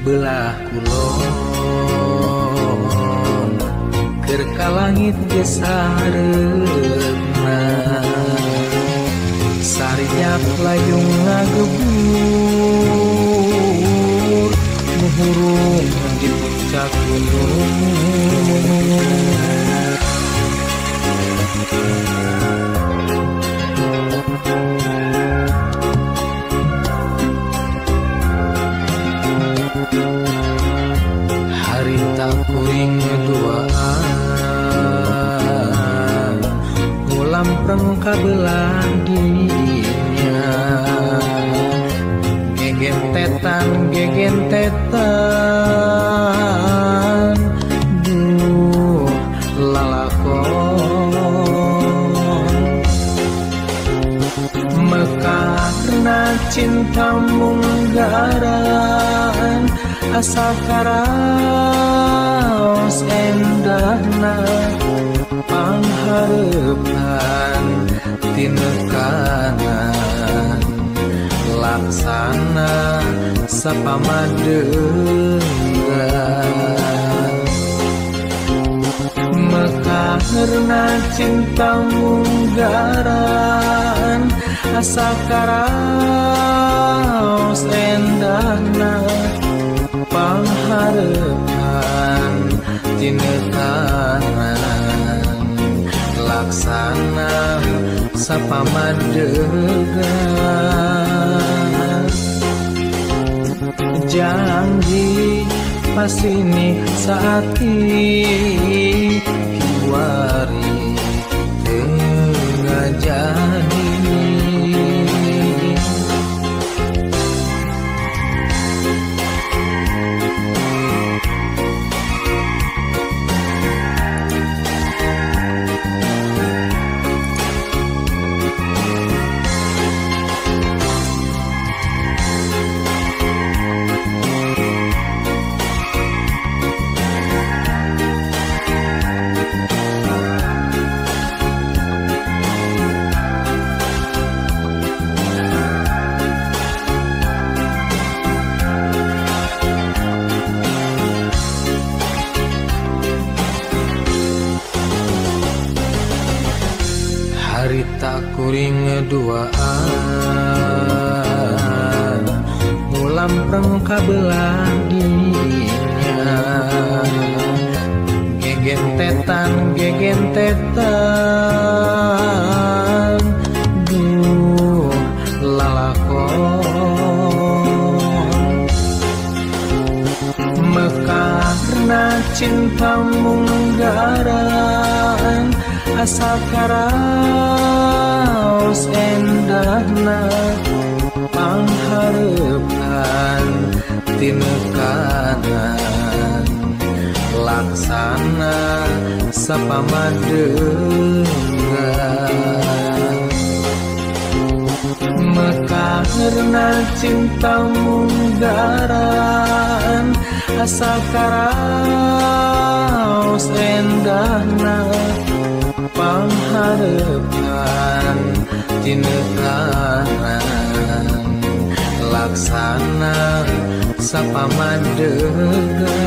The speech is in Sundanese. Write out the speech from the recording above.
Belah kulon keur ka langit ge sareupna Sarinyap layung ngagebur muhurung di puncak gunung. Harita kuring duaan ngulampreng ka belah dinya gegentetan gegentetan duh lalakon mekarna cinta munggaran asa karaos endahna panghareupan tinekanan laksana sapamadegan mekarna cinta munggaran asa karaos endahna panghareupan tinekanan laksana sapamadegan janji pasini saati kiwari teu ngajadi. Harita kuring duaan ngulampreng ka belah dinya gegentetan gegentetan duh lalakon mekarna cinta munggaran asa karaos endahna panghareupan tinekanan laksana sapamadegan mekarna cinta munggaran asa karaos endahna panghareupan tinekanan laksana sapamadegan.